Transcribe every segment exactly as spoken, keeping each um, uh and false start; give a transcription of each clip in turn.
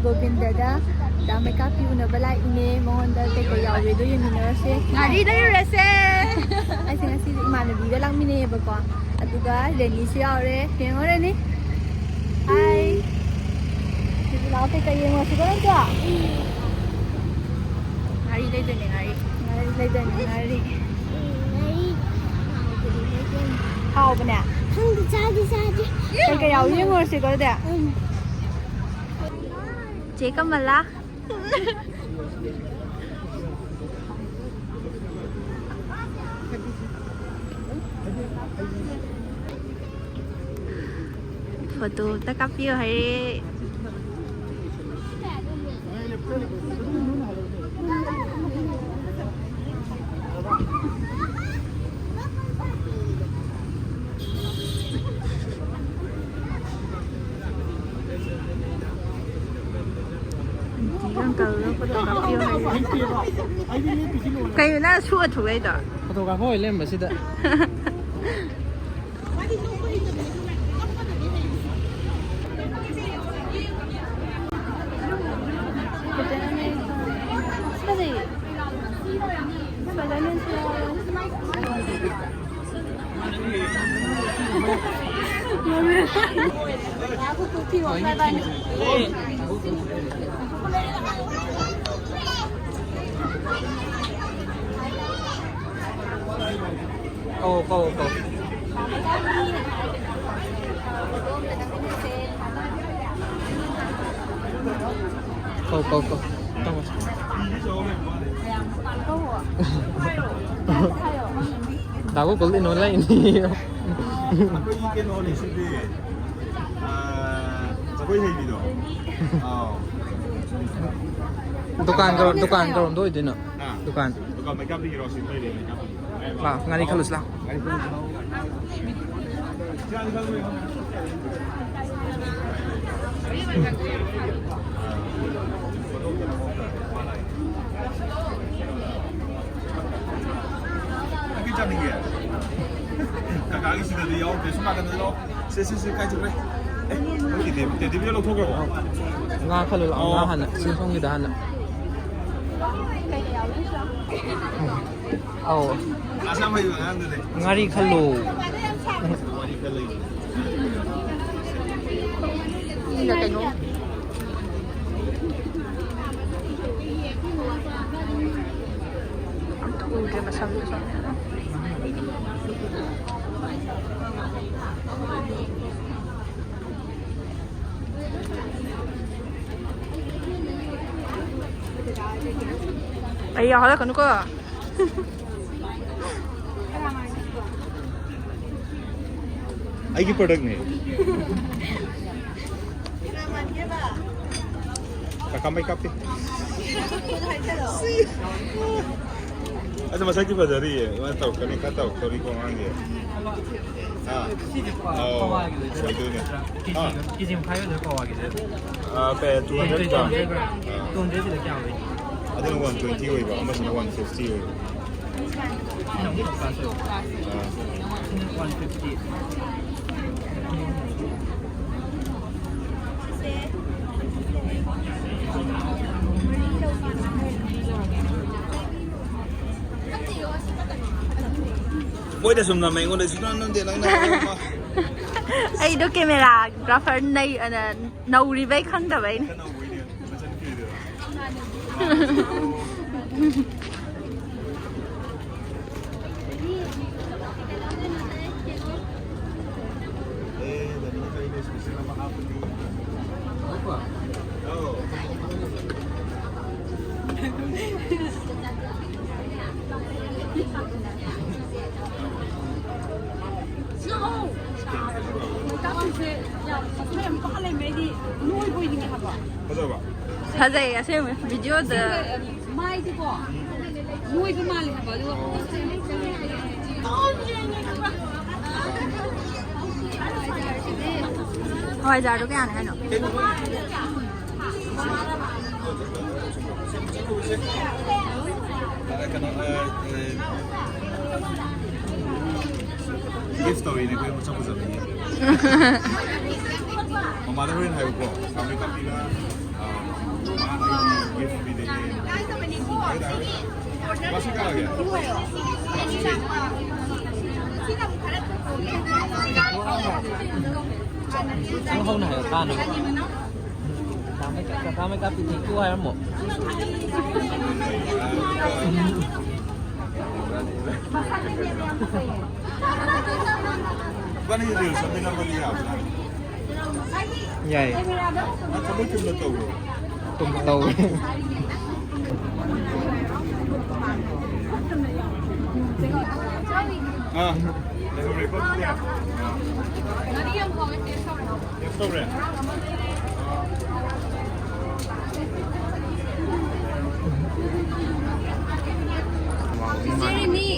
ꯒꯣꯕꯤꯟꯗꯗ ꯗꯥ ꯃꯩꯀꯥꯞꯄꯤ ꯎꯅꯕ ꯂꯥꯛꯏꯅꯦ꯫ ꯃꯉꯣꯟꯗ ꯀꯩꯀꯩ ꯌꯥꯎꯔꯦꯗꯣ ꯌꯦꯡꯃꯤꯟꯅꯔꯁꯦ꯫ ꯉꯥꯔꯤ ꯂꯩꯔꯨꯔꯁꯦ꯫ ꯑꯩꯁꯦ ꯉꯁꯤꯁꯦ ꯏꯃꯥꯟꯅꯕꯤꯒ ꯂꯥꯛꯃꯤꯟꯅꯩꯌꯦꯕꯀꯣ꯫ ꯑꯗꯨꯒ ꯔꯦꯅꯤꯁꯨ ꯌꯥꯎꯔꯦ꯫ ꯌꯦꯡꯉꯣ ꯔꯦꯅꯤ꯫ ꯍꯥꯏ꯫ ꯑꯗꯨꯗꯤ ꯂꯥꯛꯑꯣ, ꯀꯩꯀꯩ ꯌꯦꯡꯉꯨꯔꯁꯤꯕ ꯅꯪꯁꯨ? ꯉꯥꯔꯤ ꯂꯩꯗꯣꯏꯅꯦ, ꯉꯥꯔꯤ꯫ ꯉꯥꯔꯤ ꯂꯩꯗꯣꯏꯅꯦ, ꯉꯥꯔꯤ꯫ ꯍꯥꯎꯕꯅꯦ꯫ ꯈꯪꯗꯦ, ꯆꯥꯗꯤ ꯆꯥꯗ꯭ꯔꯤ꯫ ꯀꯩꯀꯩ ꯌꯥꯎꯏ ꯌꯦꯡꯉꯨꯔꯁꯤꯀꯣ ꯑꯗꯨꯗꯤ꯫ ꯎꯝ꯫ ꯆꯦ ꯀꯃꯂꯥ꯫ ꯐꯣꯇꯣ ꯑꯝꯇ ꯀꯥꯞꯄꯤꯌꯨ ꯍꯥꯏꯔꯦ꯫ ꯑꯟꯇꯤꯒ ꯑꯪꯀꯜꯒ ꯐꯣꯇꯣ ꯀꯥꯞꯄꯤꯌꯣ ꯍꯥꯏꯔꯦ꯫ ꯀꯩꯅꯣ ꯅꯪ ꯁꯨ ꯑꯊꯨ ꯍꯥꯏꯗꯣ? ꯐꯣꯇꯣ ꯀꯥꯞꯄ ꯑꯣꯏ ꯂꯩꯔꯝꯕꯁꯤꯗ꯫ ꯐꯖꯩꯌꯦ꯫ ꯁ꯭ꯄꯥꯏꯗꯔꯃꯦꯟꯁꯨ ꯌꯥꯎꯋꯦ꯫ ꯀꯧ, ꯀꯧ, ꯀꯧ꯫ ꯀꯧ, ꯀꯧ, ꯀꯧ꯫ ꯇꯥꯃꯣ꯫ ꯗꯥ ꯒꯣꯀꯨꯜ ꯏꯅꯣ ꯂꯩꯅꯤ꯫ ꯑꯩꯈꯣꯏꯒꯤ ꯀꯩꯅꯣꯅꯤ ꯁꯤꯗꯤ꯫ ꯑꯥ, ꯖꯒꯣꯏ ꯍꯩꯕꯤꯗꯣ꯫ ꯑꯥꯎ꯫ ꯗꯨꯀꯥꯟ ꯀꯔꯣꯝ-, ꯗꯨꯀꯥꯟ ꯀꯔꯣꯝꯗ ꯑꯣꯏꯗꯣꯏꯅꯣ? ꯑꯥ꯫ ꯗꯨꯀꯥꯟ꯫ ꯗꯨꯀꯥꯟ ꯃꯩꯀꯥꯞꯄꯤꯒꯤꯔꯣ ꯁꯤ ꯂꯩꯔꯦ, ꯃꯩꯀꯥꯞꯄꯤꯒꯤ꯫ ꯂꯥꯛꯑꯣ, ꯉꯥꯔꯤ ꯈꯜꯂꯨꯁꯤ ꯂꯥꯛꯑꯣ꯫ ꯀꯥꯀꯤ ꯆꯥꯅꯤꯡꯉꯦ꯫ ꯀꯥꯀꯥꯒꯤ ꯁꯤꯗꯗꯤ ꯌꯥꯎꯗ꯭ꯔꯦ꯫ ꯁꯨꯝ ꯅꯥꯀꯟꯗ ꯂꯥꯛꯑꯣ꯫ ꯁꯦ, ꯁꯦ, ꯁꯦ, ꯀꯥꯏ ꯆꯠꯈ꯭ꯔꯦ? ꯑꯦ, ꯃꯣꯏꯒꯤ ꯇꯦ-, ꯇꯦꯗꯤ ꯕꯤꯌꯔ ꯂꯧꯊꯣꯛꯈ꯭ꯔꯕꯣ? ꯉꯥ ꯈꯜꯂꯣ ꯂꯥꯛꯑꯣ, ꯉꯥ ꯍꯥꯟꯅ ꯁꯤ ꯁꯣꯝꯒꯤꯗ ꯍꯥꯟꯅ꯫ ꯑꯧ꯫ ꯉꯥꯔꯤ ꯈꯜꯂꯣ꯫ ꯁꯤꯅ ꯀꯩꯅꯣ? ꯑꯝꯇ ꯎꯗ꯭ꯔꯦ ꯃꯁꯝꯗꯨꯁꯨ꯫ ꯑꯩ ꯌꯥꯎꯍꯜꯂꯛꯀꯅꯨꯀꯣ꯫ ꯑꯩꯒꯤ ꯄ꯭ꯔꯗꯛꯅꯦ꯫ ꯀꯥꯀꯥ ꯃꯩ ꯀꯥꯞꯄꯤ꯫ ꯑꯗꯣ ꯃꯁꯛꯇꯤ ꯐꯖꯔꯤꯌꯦ꯫ ꯃꯥ ꯇꯧꯔꯛꯀꯅꯤ, ꯈꯔ ꯇꯧꯔꯛꯇꯧꯔꯤꯀꯣ ꯑꯉꯥꯡꯁꯦ꯫ ꯑꯥ꯫ ꯁꯤꯁꯦ ꯄꯋꯥ-, ꯑꯧ, ꯄꯋꯥꯒꯤ ꯑꯣꯏꯗꯣꯏꯅꯦ? ꯑꯣꯏꯗꯣꯏꯅꯦ꯫ ꯀꯦꯖꯤ, ꯑꯥ꯫ ꯀꯦꯖꯤ ꯃꯈꯥꯏ ꯑꯣꯏꯗꯣꯏ ꯄꯋꯥꯒꯤꯁꯦ? ꯑꯥ, ꯀꯩ, two hundred gram꯫ Two hundred gram꯫ ꯑꯥ꯫ Two hundred ꯁꯤꯗ ꯀꯌꯥ ꯑꯣꯏꯅꯤ? ꯑꯗꯨꯅ one twenty ꯑꯣꯏꯕ, ꯑꯃꯁꯤꯅ one fifty ꯑꯣꯏꯕ꯫ ꯁꯤꯅ ꯑꯃꯨꯛ first class ꯑꯣꯏꯕ꯫ ꯑꯥ꯫ ꯁꯤꯅ one fifty꯫ ꯃꯣꯏꯗ ꯁꯨꯝ ꯅꯝꯃꯦ, ꯑꯩꯉꯣꯟꯗ ꯁꯨꯡꯅꯝ ꯅꯝꯗꯦ, ꯅꯪꯅ ꯍꯥꯏꯔꯛꯄ꯫ ꯑꯩꯗꯣ cameragrapher ꯅꯩ-, ꯑꯅ, ꯅꯧꯔꯤꯕꯩ ꯈꯪꯗꯕꯩꯅꯦ꯫ ꯈꯔ ꯅꯧꯕꯩꯅꯦ, ꯃꯆꯟ ꯀꯤꯔꯤꯗꯣ꯫ ꯑꯦ, ꯗꯅꯤ ꯀꯩꯅꯣ special ꯑꯃ ꯍꯥꯞꯄꯅꯤ꯫ ꯑꯧ꯫ ꯐꯖꯕ? ꯐꯖꯩ ꯑꯁꯦꯡꯕ videoꯗ꯫ ꯃꯥꯏꯗꯤꯀꯣ ꯅꯣꯏꯕ ꯃꯥꯜꯂꯦ ꯍꯥꯏꯕ, ꯑꯗꯨꯒ ꯍꯋꯥꯏꯖꯥꯔꯗꯣ ꯀꯌꯥꯅꯦ ꯍꯥꯏꯅꯣ? ꯀꯩꯅꯣ, ꯑ, ꯑ, gift ꯇꯧꯔꯤꯅꯦ ꯑꯩꯈꯣꯏ ꯃꯁꯛ ꯐꯖꯕꯒꯤ꯫ ꯃꯃꯥꯗ ꯍꯣꯔꯦꯟ ꯍꯥꯏꯌꯨꯀꯣ, ꯀꯥꯡꯃꯩ ꯄꯥꯛꯄꯤꯅ꯫ ꯅꯪ ꯍꯧꯅ ꯍꯥꯏꯌꯣ ꯇꯥꯅꯕ꯫ ꯀꯀꯥ ꯃꯩꯀꯥꯞ ꯄꯤꯊꯦꯛꯇꯨ ꯍꯥꯏꯔꯝꯃꯣ꯫ ꯏꯕꯥꯅꯤ ꯔꯤꯜꯁ ꯑꯃ ꯅꯝꯕꯗꯤ ꯌꯥꯕꯖꯥꯠꯅꯤ꯫ ꯌꯥꯏ꯫ ꯅꯪ ꯊꯕꯛ ꯆꯤꯟꯕ ꯇꯧꯕ꯭ꯔꯣ? ꯇꯧꯋꯦ꯫ ꯑꯥ, ꯂꯩꯍꯧꯔꯦꯀꯣ ꯑꯗꯨꯗꯤ꯫ ꯇꯦꯁ ꯇꯧꯔꯦ꯫ ꯆꯤꯆꯦ ꯔꯦꯅꯤ,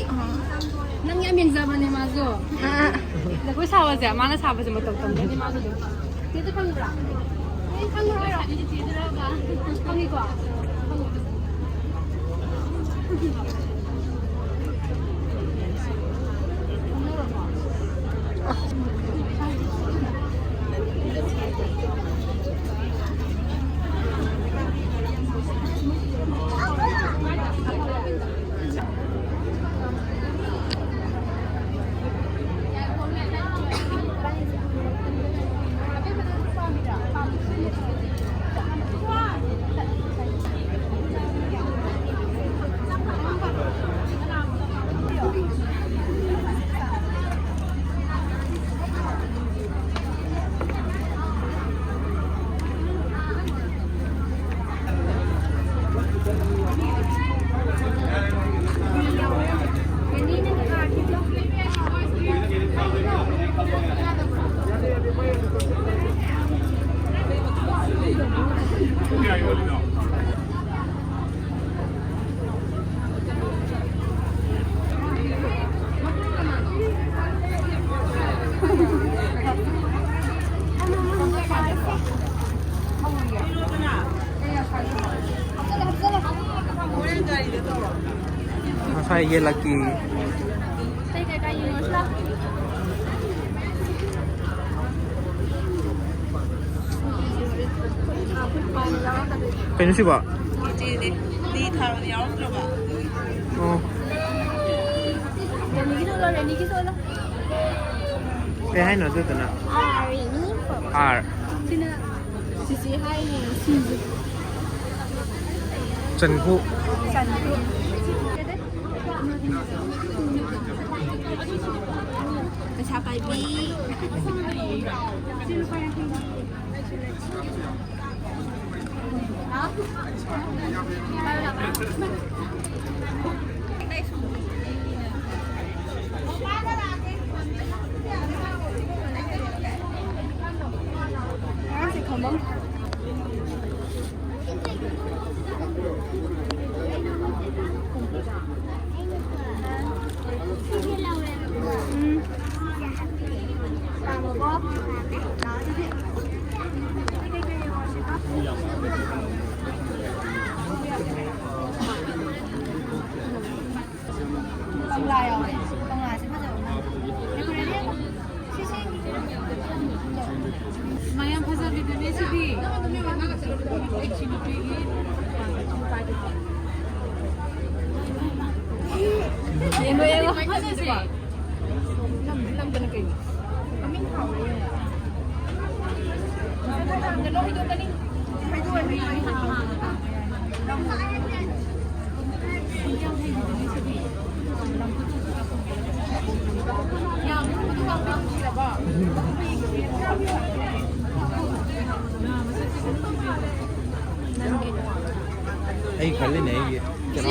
ꯅꯪ ꯌꯥꯝ ꯌꯦꯡꯖꯕꯅꯦ ꯃꯥꯁꯨ꯫ ꯖꯒꯣꯏ ꯁꯥꯕꯁꯦ, ꯃꯥꯅ ꯁꯥꯕꯁꯦ ꯃꯇꯧ ꯇꯝꯗꯣꯏꯅꯦ ꯃꯥꯁꯨ ꯑꯗꯨꯝ꯫ ꯆꯦꯗꯣ ꯈꯪꯕ꯭ꯔꯥ? ꯅꯪ ꯈꯪꯉꯔꯣꯏꯔꯣ? ꯈꯪꯉꯤꯀꯣ? ꯉꯁꯥꯏ ꯌꯦꯜꯂꯛꯀꯤ꯫ ꯀꯩꯅꯣ ꯁꯤꯕꯣ? ꯊꯥꯕꯗꯤ ꯌꯥꯎꯔꯛꯇ꯭ꯔꯕ? ꯑꯣ꯫ ꯔꯦꯅꯤꯒꯤꯁꯨ ꯑꯣꯜꯂꯣ, ꯔꯦꯅꯤꯒꯤꯁꯨ ꯑꯣꯜꯂꯣ꯫ ꯀꯩ ꯍꯥꯏꯅꯣ ꯑꯗꯨꯗꯨꯅ? ꯑꯥ, ꯔꯦꯅꯤ꯫ ꯑꯥꯔ꯫ ꯁꯤꯅ ꯆꯤꯆꯦ ꯍꯥꯏꯅꯦ, ꯁꯤꯁꯦ꯫ ꯆꯟꯈꯨ꯫ ꯆꯟꯈꯨ꯫ ꯄꯩꯁꯥ ꯄꯥꯏꯕꯤ꯫ ꯀꯪꯂꯥ ꯌꯥꯎꯋꯦ꯫ ꯀꯪꯂꯥꯁꯦ ꯐꯖꯕ ꯃꯥꯜꯂꯦ꯫ ꯃꯌꯥꯝ ꯐꯖꯕꯤꯗꯨꯅꯦ ꯁꯤꯗꯤ꯫ ꯌꯦꯡꯉꯣ, ꯌꯦꯡꯉꯣ꯫ ꯐꯖꯁꯦ꯫ ꯅꯝ-, ꯅꯝꯗꯅ ꯀꯩꯅꯣ? ꯃꯃꯤꯡ ꯊꯥꯎꯔꯦ ꯌꯦꯡꯉꯣ꯫ ꯅꯝꯗꯅ ꯍꯩꯗꯣꯛꯀꯅꯤ꯫ ꯍꯩꯗꯣꯛꯑꯅꯤ꯫ ꯑꯩ ꯈꯜꯂꯤꯅꯦ ꯑꯩꯒꯤ ꯀꯩꯅꯣ꯫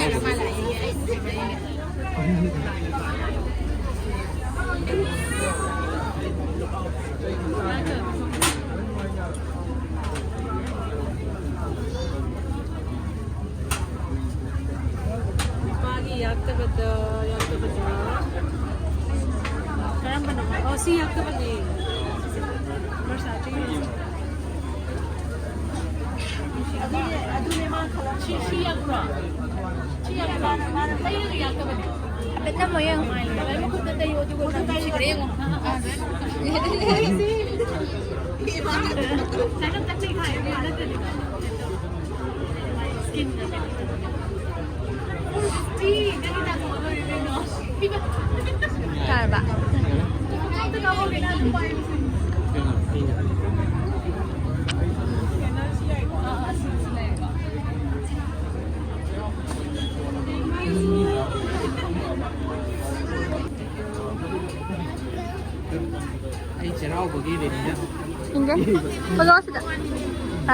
ꯅꯨꯄꯥꯒꯤ ꯌꯥꯛꯇꯕꯗ, ꯌꯥꯛꯇꯕꯗ꯫ ꯀꯔꯝꯕꯅꯣ? ꯑꯣ, ꯁꯤ ꯌꯥꯛꯇꯕꯅꯦ꯫ ꯕꯔꯁꯥꯇꯤ꯫ ꯑꯗꯨꯅꯦ, ꯑꯗꯨꯅꯦ ꯃꯥ ꯈꯜꯂꯝꯃꯤꯗꯣ꯫ ꯁꯤ, ꯁꯤ ꯌꯥꯛꯄ꯭ꯔꯣ? ꯁꯤ ꯌꯥꯛꯄ꯭ꯔꯣ? ꯇꯩꯔꯒ ꯌꯥꯛꯇꯕꯅꯦ꯫ ꯍꯥꯏꯐꯦꯠ ꯅꯝꯃꯣ ꯌꯦꯡꯉꯣ꯫ ꯃꯈꯨꯠꯇ ꯇꯩꯌꯣ, ꯑꯗꯨꯒ ꯅꯨꯡꯁꯤꯗ꯭ꯔꯥ ꯌꯦꯡꯉꯣ꯫ ꯁꯥꯏꯅ ꯇꯛꯆꯩ ꯍꯥꯏ, ꯅꯠꯇ꯭ꯔꯗꯤ꯫ ꯁ꯭ꯀꯤꯟꯗ꯫ ꯌꯥꯔꯕ? ꯑꯩ ꯆꯩꯔꯥꯎꯕꯒꯤ ꯔꯦꯗꯤꯗ ꯏꯟꯗꯦ꯫ ꯐꯣꯇꯣ ꯁꯤꯗ꯫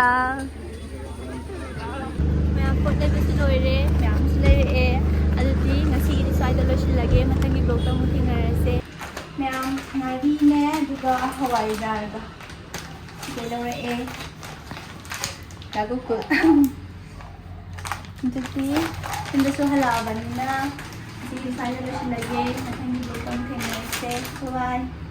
ꯑꯥ꯫ ꯃꯌꯥꯝ ꯄꯣꯠ ꯂꯩꯕꯁꯨ ꯂꯣꯏꯔꯦ, ꯃꯌꯥꯝꯁꯨ ꯂꯩꯔꯛꯑꯦ꯫ ꯑꯗꯨꯗꯤ ꯉꯁꯤꯒꯤꯗꯤ ꯁ꯭ꯋꯥꯏꯗ ꯂꯣꯏꯁꯤꯜꯂꯒꯦ꯫ ꯃꯊꯪꯒꯤ vlogꯇ ꯑꯃꯨꯛ ꯊꯦꯡꯅꯔꯁꯦ꯫ ꯃꯌꯥꯝ ꯉꯥꯔꯤꯅꯦ, ꯑꯗꯨꯒ ꯍꯋꯥꯏꯖꯥꯔꯒ ꯁꯤꯗꯩ ꯂꯧꯔꯛꯑꯦ꯫ ꯆꯥꯒꯨꯀꯨ꯫ ꯑꯗꯨꯗꯤ ꯌꯨꯝꯗꯁꯨ ꯍꯜꯂꯛꯑꯕꯅꯤꯅ ꯉꯁꯤꯒꯤ ꯁ꯭ꯋꯥꯏꯗ ꯂꯣꯏꯁꯤꯜꯂꯒꯦ꯫ ꯃꯊꯪꯒꯤ vlogꯇ ꯑꯃꯨꯛ ꯊꯦꯡꯅꯔꯁꯦ꯫ Bye bye꯫